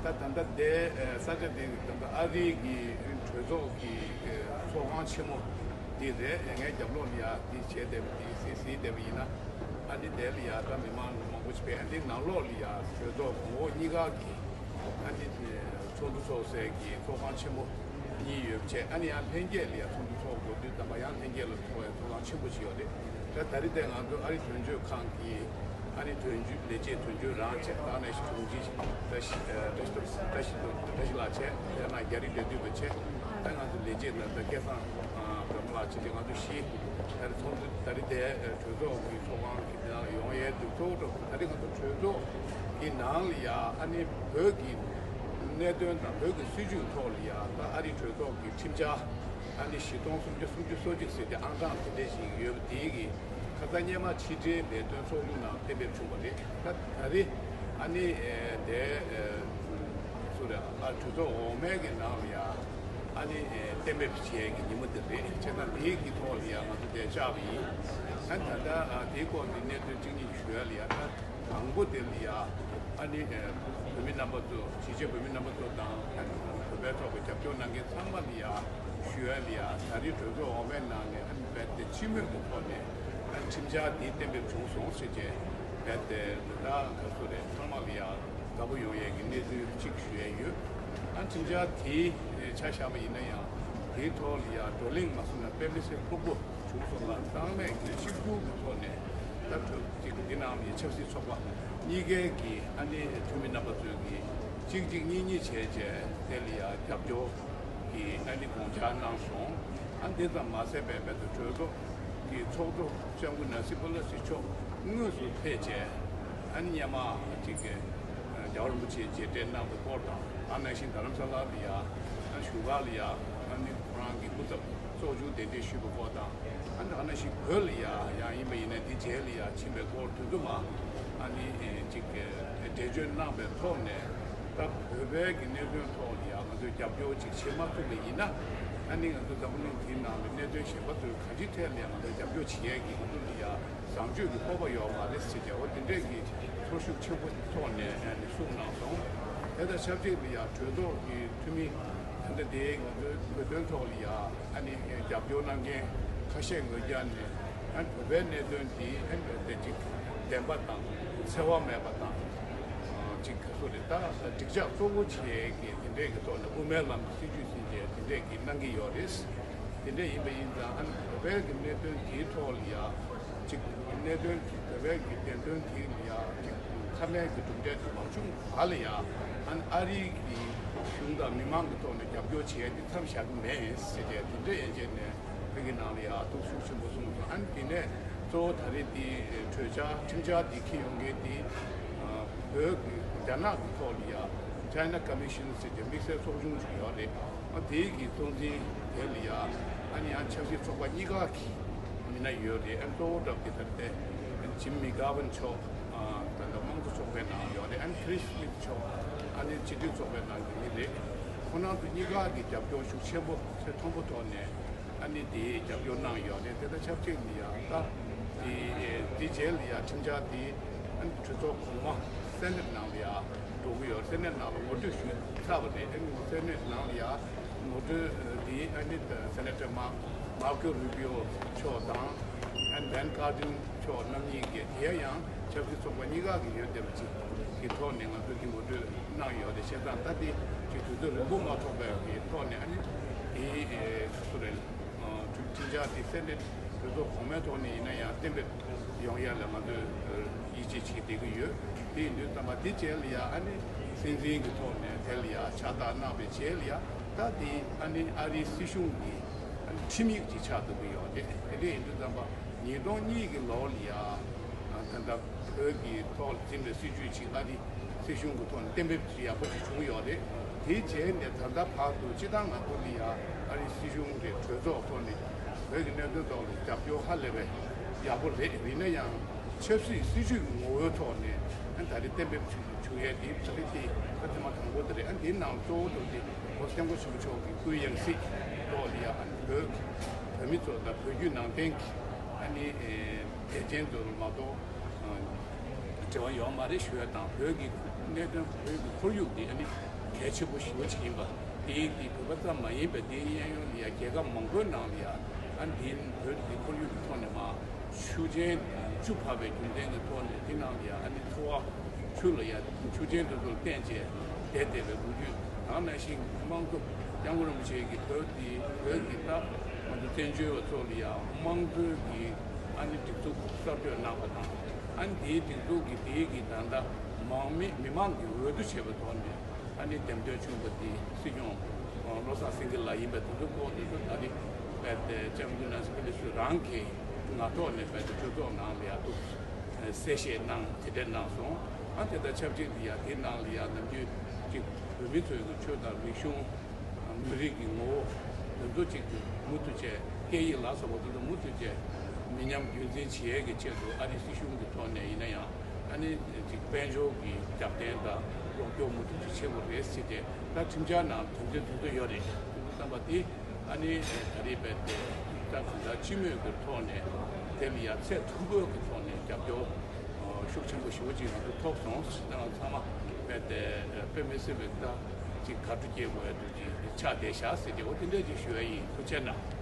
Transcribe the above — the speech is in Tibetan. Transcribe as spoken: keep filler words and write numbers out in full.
ད་ལྟ་དེ་ས་ཆ་དེ་ད་ལྟ་ཨ་རིའི་གི་གྲོས་ཚོགས་ཀྱི་ཚོགས་ཁང་ཆེན་མོ་དེ་རེད། ངའི་རྒྱབ་ལོགས་ལ་ཡ་དེ་བྱས་བསྡད་པ་དེ་སི་སི་བསྡད་པ་ཡིན་ན། ཨ་ནི་དེ་ལ་ཡ་ད་མི་མང་མང་པོ་ཞིག་ཕེབས། ཨ་ནི་ནང་ལོགས་ལ་ཡ་གྲོས་ཚོགས་གོང་འོག་གཉིས་ཀ་གི་ཨ་ནི་ཚོགས་འདུ་ཚོགས་སའི་གི་ཚོགས་ཁང་ཆེན་མོ་གཉིས་ཡོད་པ་བྱས། ཨ་ནི་ཡང་ལྷན་རྒྱས་ལ་ཡང་ཚོགས་འདུ་ཚོགས་དགོས་དུས་ཙམ་པ་ཡང་ལྷན་རྒྱས་ལ་ཚོགས་པའི་ཚོགས་ཁང་ཆེན་པོ་ཞིག་ཡོད་རེད། ད་ད་རེས་དེ་ང་ཚོ་ཨ་རི་དོན་གཅོད་ཁང་གི་ཨ་རི་དོན་གཅོད་ལས་བྱེད་དོན་གཅོད་རང་བྱས། ད་ནས་ཤི་དྲུང་ཆེ་བཀྲ་ཤིས་བཀྲ་ཤིས་བཀྲ་ཤིས་ལགས་བྱས། དེ་ན་རྒྱ་རི་འབྲེལ་མཐུད་པ་བྱས། ད་ང་ཚོ་ལས་བྱེད་ད་ལྟ་སྐལ་བཟང་བོད་མ་ལགས་བྱས་ཏེ་ང་ཚོ་བཞི་ད་རེས་ཚོགས་འདུ་ད་རེས་དེ་གྲོས་ཚོགས་ཀྱི་ཚོགས་ཁང་གི་དེ་ནང་ལ་ཡོང་ཡས་འདུག་གཙོ་བོ་ད་རེས་ང་ཚོ་གྲོས་ཚོགས་ཀྱི་ནང་ལ་ཡ་ཨ་ནི་བོད་ཀྱི་གནད་དོན་དང་བོད་ཀྱི་སྲིད་བྱུས་ཐོག་ལ་ཡ་ད་ཨ་རི་གྲོས་ཚོགས་ཀྱི་ཁྲིམས་འཆར་ཨ་ནི་བཞི་སྟོང་སུམ་བརྒྱ་སུམ་ཅུ་སོ་གཅིག་ཟེར་ཏེ་ཨང་གྲངས་དེ་འདྲས་ཤིག་ཡོད་པ་དེའི་གི་ཁ་ས་སྔོན་མ་ཕྱི་དྲིལ་ལས་དོན་ཚོགས་ཆུང་ནང་གཏན་འབེབས་བྱུང་བ་རེད། ད་ད་རེས་ཨ་ནི་དེ་སུ་རེད། ཨ་གྲོས་ཚོགས་འོག་མའི་གི་ནང་ལ་ཡ་ཨ་ནི་གཏན་འབེབས་བྱས་ཀྱི་ཉིན་མོ་དེ་རེད། བྱས་ཙང་དེའི་གི་ཐོག་ལ་ཡ་ང་ཚོ་དེ་བཅར་བ་ཡིན། ཨ་ད་ལྟ་དེའི་སྐོར་གྱི་གནད་དོན་གཅིག་གཉིས་ཞུ་ཡ་ལ་ཡ་ད། དང་པོ་དེ་ལ་ཡ་ཨ་ནི་བོད་མི་རྣམ་པ་ཚོ་གཞིས་བྱེས་བོད་མི་རྣམ་པ་ཚོ་དང་བོད་པའི་ཐོག་གི་རྒྱབ་སྐྱོར་གནང་མཁན་ཚང་མ་ལ་ཡ་ཞུ་ཡ་ལ་ཡ་ད་རེས་གྲོས་ཚོགས་འོག་མའི་ནང་ནས་ཨ་ནི་རྦད་དེ་སྤྱི་མོས་ཀྱི་ཐོག་ནས་ཨ་ནི་ཁྲིམས་འཆར་འདི་གཏན་འབེབས་བྱུང་སོང་ཟེར་བྱས་རྦད་དེ་ད་ག་ཚོད་རེད། ཚང་མ་ལ་ཡ་དགའ་པོ་ཡོང་ཡས་ཀྱི་གནས་ཚུལ་གཅིག་ཞུ་ཡས་ཡོད། ཨ་ནི་ཁྲིམས་འཆར་དེའི་ཆ་བཞག་པ་ཡིན་ན་ཡང་དེའི་ཐོག་ལ་ཡ་བགྲོ་གླེང་མ་སོང་ན་དཔེ་མི་སྲིད་ཕྲུ་གུ། བྱུང་སོང་ལ་ཚང་མས་ཀྱི་གཅིག་གྱུར་གྱི་ཐོག་ནས་ད་གྲོས་ཀྱི་འདི་ནང་གི་ཆབ་སྲིད་ཚོགས་པ་གཉིས་ཀའི་གི་ཨ་ནི་འཐུས་མི་རྣམ་པ་ཚོས་ཀྱི་གཅིག་གཅིག་གཉིས་གཉིས་བྱས་བྱས་དེ་ལ་ཡ་རྒྱབ་སྐྱོར་གྱི་ཨ་ནི་དགོངས་འཆར་གནང་སོང་། ཨ་འདི་ཙམ་མ་ཟད་པའི་བར་དུ་གྲོས་ཚོགས་ཀྱི་ཚོགས་གཙོ་སྐྱབས་མགོན་ནན་སི་པེ་ལོ་སི་མཆོག་དངོས་སུ་ཕེབས་བྱས་ཨ་ནི་སྔོན་མ་གཅིག་གི་རྒྱལ་བ་རིན་པོ་ཆེའི་མཇལ་འཕྲད་གནང་བའི་སྐོར་དང་། ཨ་ནང་བཞིན་རྡ་རམ་ས་ལ་ལ་ཡ་བཞུགས་སྒར་ལ་ཡ་ཨ་ནི་ཁོ་རང་གི་སྐུ་ཚབ་ཚོགས་ཆུང་གདན་འདྲེན་ཞུས་པའི་སྐོར་དང་། ཨ་ནི་ཨ་ནང་བཞིན་བོད་ལ་ཡ་ཡང་ཡིན་པ་ཡིན་ན་དེ་རྗེས་ལ་ཡ་ཕྱིན་པའི་སྐོར་དེ་ཚོ་མ་ཨ་ནི་ཅིག་འགྲེལ་བརྗོད་གནང་པའི་ཐོག་ནས། ད་བོད་པའི་གི་གནད་དོན་ཐོག་ལ་ཡ་ང་ཚོས་རྒྱབ་སྐྱོར་ཅིག་བྱེད་མ་ཐུབ་པ་ཡིན་ན། ཨ་ནི་ང་ཚོ་འཛམ་བུ་གླིང་འདིའི་ནང་གི་གནད་དོན་གཞན་པ་ཚོའི་གང་ཅིའི་ཐད་ལ་ཡ་ང་ཚོས་རྒྱབ་སྐྱོར་བྱེད་ཡས་ཀྱི་ང་ཚོ་ལ་ཡ་བཟང་སྤྱོད་ཀྱི་སྤོབས་པ་ཡོད་མ་རེད་ཟེར་བྱས། འོ་དེ་འདྲས་ཀྱི་ཚོར་ཤུགས་ཆེན་པོ་ཐོག་ནས་ཨ་ནི་གསུངས་གནང་སོང་། དེ་དང་ཆབས་ཅིག་ལ་ཡ་གྲོས་ཚོགས་ཀྱི་འཐུས་མི་ད་ལྟ་དེ་ང་ཚོའི་བོད་དོན་ཐོག་ལ་ཡ་ཨ་ནི་རྒྱབ་སྐྱོར་གནང་མཁན་ཁ་ཤས་ངོས་བརྒྱབ་ནས། ཨ་ནི་བོད་པའི་གནད་དོན་འདི་ཨ་ནི་དེ་ཅིག་བདེན་པ་དང་འཚེ་བ་མེད་པ་དང་། ཅིག་ག་ཚོད་རེད། ད་འགྲིག་འཇགས་གཙོ་བོ་བྱེད་ཀྱི་དེ་འདྲས་ཀྱི་ཐོག་ནས་དབུ་མའི་ལམ་གྱི་སྲིད་བྱུས་ཟིན་བྱས་དེ་འདྲས་ཀྱི་གནང་གི་ཡོད་རེད། དེ་འདྲས་ཡིན་པ་ཡིན་ཙང་ཨ་ནི་བོད་པའི་གི་གནད་དོན་དེའི་ཐོག་ལ་ཡ་ཅིག་གནད་དོན་བོད་པའི་གི་བདེན་དོན་དེ་ལ་ཡ་ཅིག་མཐའ་མའི་གི་གྲུབ་འབྲས་དེ་མ་བྱུང་བར་ལ་ཡ་ཨ་ནི་ཨ་རིའི་གི་གཞུང་དང་མི་མང་གི་ཐོག་ནས་རྒྱབ་སྐྱོར་བྱེད་ཡ་དེ་མཚམས་བཞག་གི་མེད་ཟེར་བྱས་དེ་འདྲས་ཡན་ཆད་ནས་བོད་ཀྱི་ནང་ལ་ཡ་ཐུགས་ཤུགས་ཆེན་པོ་གསུངས་སོང་། ཨ་ནི་དེ་ནས་གཙོ་བོ་ད་རེས་དེ་གྲོས་འཆར་ཁྲིམས་འཆར་དེ་འཁྱེར་ཡོང་མཁན་དེ་བོད་ཀྱི་རྒྱ་ནག་གི་ཐོག་ལ་ཡ་China Commission ཟེར་ཏེ་དམིགས་བསལ་ཚོགས་ཆུང་ཞིག་ཡོད་རེད། ཨ་དེའི་གི་གཙོ་འཛིན་དེ་ལ་ཡ་ཨ་ནི་ཡང་ཆབ་སྲིད་ཚོགས་པ་གཉིས་ཀ་གི་མི་སྣ་ཡོད་རེད། ཨ་གཙོ་བོ་གྲབས་ཀྱི་ད་ལྟ་ཇིམ་མི་གྷ་ཝན་མཆོག་ད་ལྟ་དམངས་གཙོ་ཚོགས་པའི་ནང་ཡོད་རེད། ཨ་ནི་ཁི་རིས་སྨིད་མཆོག་ཨ་ནི་སྤྱི་འཐུས་ཚོགས་པའི་ནང་གི་མི་རེད། ཁོང་རྣམ་ཚོ་གཉིས་ཀ་གི་རྒྱབ་སྐྱོར་ཤུགས་ཆེན་པོ་ཚད་མཐོན་པོ་ཐོག་ནས་ཨ་ནི་དེའི་རྒྱབ་སྐྱོར་གནང་ཡོད་རེད། དེ་ལྟར་ཆབས་ཅིག་ལ་ཡ་ད་དེ་དེ་རྗེས་ལ་ཡ་ཁྲིམས་འཆར་དེ་ཨ་ནི་གྲོས་ཚོགས་གོང་མ་སེ་ནེ་ཊི་ནང་ལ་ཡ་འགྲོ་གི་ཡོད། སེ་ནེ་ཊི་ནང་ལ་ངོ་སྤྲོད་ཞུས་ཚར་བ་རེད། ཨ་ནི་སེ་ནེ་ཊི་ནང་ལ་ཡ་ངོ་སྤྲོད་དེ་ཨ་ནི་སེ་ནེ་ཊར་མར་མར་ཀོ་རུ་པི་ཨོ་མཆོག་དང་ཨ་ནི་བེན་ཀར་ཏིན་མཆོག་རྣམ་གཉིས་ཀྱིས་དེ་ཡང་ཆབ་སྲིད་ཚོགས་པ་གཉིས་ཀ་གི་ཡོན་ཏན་ཅིག་གི་ཐོག་ནས་ང་ཚོ་གི་ངོ་སྤྲོད་གནང་ཡོད་རེད། བྱས་ཙང་ད་དེ་ཅིག་དུས་ཚོད་རིང་པོ་མ་ཐོགས་པའི་གི་ཐོག་ནས་ཨ་ནི་དེ་སུ་རེད། ཁྲིམས་འཆར་དེ་སེ་ནེ་ཊི་གྲོས་ཚོགས་གོང་མའི་ཐོག་ནས་ཡིན་ན་ཡང་གཏན་འབེབས་ཡོང་ཡ་ལ་ང་ཚོས་ཡིད་ཆེས་བྱེད་བསྡད་ཀྱི་ཡོད། དེ་ཡིན་དུས་ཙམ་པ་དེ་རྗེས་ལ་ཡ་ཨ་ནི་སྲིད་འཛིན་གྱི་ཐོག་ནས་དེ་ལ་ཡ་ཕྱག་རྟགས་གནང་བའི་རྗེས་ལ་ཡ་ད་དེ་ཨ་ནི་ཨ་རིའི་སྲིད་གཞུང་གི་ཨ་ནི་ཁྲིམས་ཡིག་ཅིག་ཆགས་ཐུབ་ཀྱི་ཡོད་རེད། དེ་འདྲ་ཡིན་དུས་ཙམ་པ་ཉིས་སྟོང་གཉིས་ཀྱི་ལོ་ལ་ཡ་ད་ལྟ་བོད་ཀྱི་ཐོག་ལ་འཛིན་པའི་སྲིད་བྱུས་ཅིག་ཨ་རི་སྲིད་གཞུང་གི་ཐོག་ནས་གཏན་འབེབས་ཡག་པོ་ཅིག་བྱུང་ཡོད་རེད། དེའི་རྗེས་ནས་ད་ལྟ་བར་དུ་སྤྱི་བཏང་ང་ཚོ་ལ་ཡ་ཨ་རི་སྲིད་གཞུང་གི་གྲོས་ཚོགས་ཐོག་ནས་བོད་ཀྱི་གནད་དོན་ཐོག་ལ་རྒྱབ་སྐྱོར་ཧ་ལས་པའི་ཡག་པོ་རེད། ཡིན་ན་ཡང་ཆབ་སྲིད་སྲིད་བྱུས་ཀྱི་ངོ་བོའི་ཐོག་ནས་ཨ་ད་རེས་གཏན་འབེབས་བྱུང་ཡས་དེ་ད་རེས་དེ་ད་ཐེངས་མ་དང་པོ་དེ་རེད། ཨ་དེའི་ནང་གཙོ་བོ་དེ་ལོ་སྐྱབས་མགོན་ཆེན་པོ་མཆོག་གི་སྐུའི་ཡང་སྲིད་ཐོག་ལ་ཡ་ཨ་བོད་བོད་མི་ཚོ་དང་བོད་བརྒྱུད་ནང་བསྟན་གྱི་ཨ་ནི་དད་ཅན་ཚོ་ལ་མ་གཏོགས། འབྲེལ་བ་ཡོད་མ་རེད་ཞུ་ཡ་དང་། བོད་ཀྱི་གནད་དོན་བོད་ཀྱི་ཁོར་ཡུག་འདི་ཨ་ནི་ གལ་ཆེན་པོ་ཞེ་པོ་ཅིག་ཡིན་པ། དེ་དེ་བོད་པ་ཙམ་མ་ཡིན་པའི་དེའི་གཡས་གཡོན་ལ་ཡ་རྒྱལ་ཁབ་མང་པོའི་ནང་ལ་ཡ་ཨ་ནི་དེའི་བོད་ཀྱི་ཁོར་ཡུག་གི་ཐོག་ནས་མ་ཤུགས་རྐྱེན་བཅུ་འཕར་བའི་རྒྱུ་མཚན་གྱི་ཐོག་ནས་དེ་ནང་ལ་ཡ་ཨ་ནི་འཚོ་བ་ཆུ་ལ་ཡ་ཆུ་ཆེན་དེ་ཚོར་བརྟེན་བྱས་བསྡད་བསྡད་པའི་ལོ་རྒྱུས། ད་ག་ནང་བཞིན་དམངས་གཙོ་སྐྱབས་མགོན་རིན་པོ་ཆེ་གིས་བོད་དེ་བོད་ཀྱི་ད་ང་ཚོ་བཙན་བྱོལ་བ་ཚོ་ལ་ཡ་དམངས་གཙོའི་གི་ཨ་ནི་སྒྲིག་འཛུགས་གསར་གཏོད་གནང་བ་དང་། ཨ་ནི་དེའི་སྒྲིག་འཛུགས་ཀྱི་དེའི་གི་ད་ལྟ་མང་མི་མི་མང་གི་འོས་བསྡུ་བྱས་པའི་ཐོག་ནས་ཨ་ནི་འདེམས་ཐོན་བྱུང་བ་དེ་སྲིད་སྐྱོང་བློ་བཟང་སེང་གེ་ལགས་ཡིན་པའི་དེ་ཚོའི་སྐོར་དེ་ཚོ་ད་རེས་རྦད་དེ་ལྕམ་སྐུ་ནན་སི་པེ་ལོ་སི་རང་གི་ངག་ཐོག་ནས་རྦད་དེ་གྲོས་ཚོགས་ནང་ལ་ཡ་འདུག་གསལ་བཤད་གནང་། དེ་འདྲ་གནང་སོང་། ཨ་དེ་དང་ཆབས་ཅིག་ཏུ་ཡ་དེ་ནང་ལ་ཡ་ནམ་རྒྱུན་ཅིག་བོད་མི་ཚོའི་གི་ཆོས་དང་རིག་གཞུང་། མི་རིགས་ཀྱི་ངོ་བོ་དེ་ཚོ་གཅིག་ཏུ་མུ་མཐུད་བྱས། སྐད་ཡིག་ལ་སོགས་པ་དེ་ཚོ་མུ་མཐུད་བྱས་མི་ཉམས་རྒྱུན་འཛིན་བྱེད་ཡས་ཀྱི་ཆེད་དུ་ཨ་རིའི་སྲིད་གཞུང་གི་ཐོག་ནས་ཡིན་ན་ཡང་ཨ་ནི་གཅིག་དཔལ་འབྱོར་གྱི་རྒྱབ་རྟེན་དང་རོགས་སྐྱོར་མུ་མཐུད་ཀྱིས་བྱེད་དགོས་རེད་ཟེར་ཏེ། ད་ཁྲིམས་འཆར་ནང་དོན་ཚན་དེ་ཚོ་ཡོད་རེད། དེ་ཚོ་བསམ་པ་དེ་ཨ་ནི་ད་རེས་རྦད་དེ་ད་གང་ལྟར་སྤྱི་མོས་ཀྱི་ཐོག་ནས་དེ་ལ་ཡ་ཚད་མཐོ་པོའི་གི་ཐོག་ནས་རྒྱབ་སྐྱོར་ཤུགས་ཆེན་པོ་ཞེ་པོ་ཅིག་ང་ཚོ་ཐོབ་སོང་། ད་ང་ཚང་མ་རྦད་དེ་དཔེ་མི་སྲིད་པའི་ད་ཅིག་དགའ་སྤྲོ་སྐྱེ་དགོས་ཡ་དེ་ཅིག་ཆགས་བསྡད་ཤག་ཟེར་ཏེ། འོ་དེ་འདྲ་ཅིག་ཞུ་ཡ་ཡིན། ཐུགས་རྗེ་གནང་།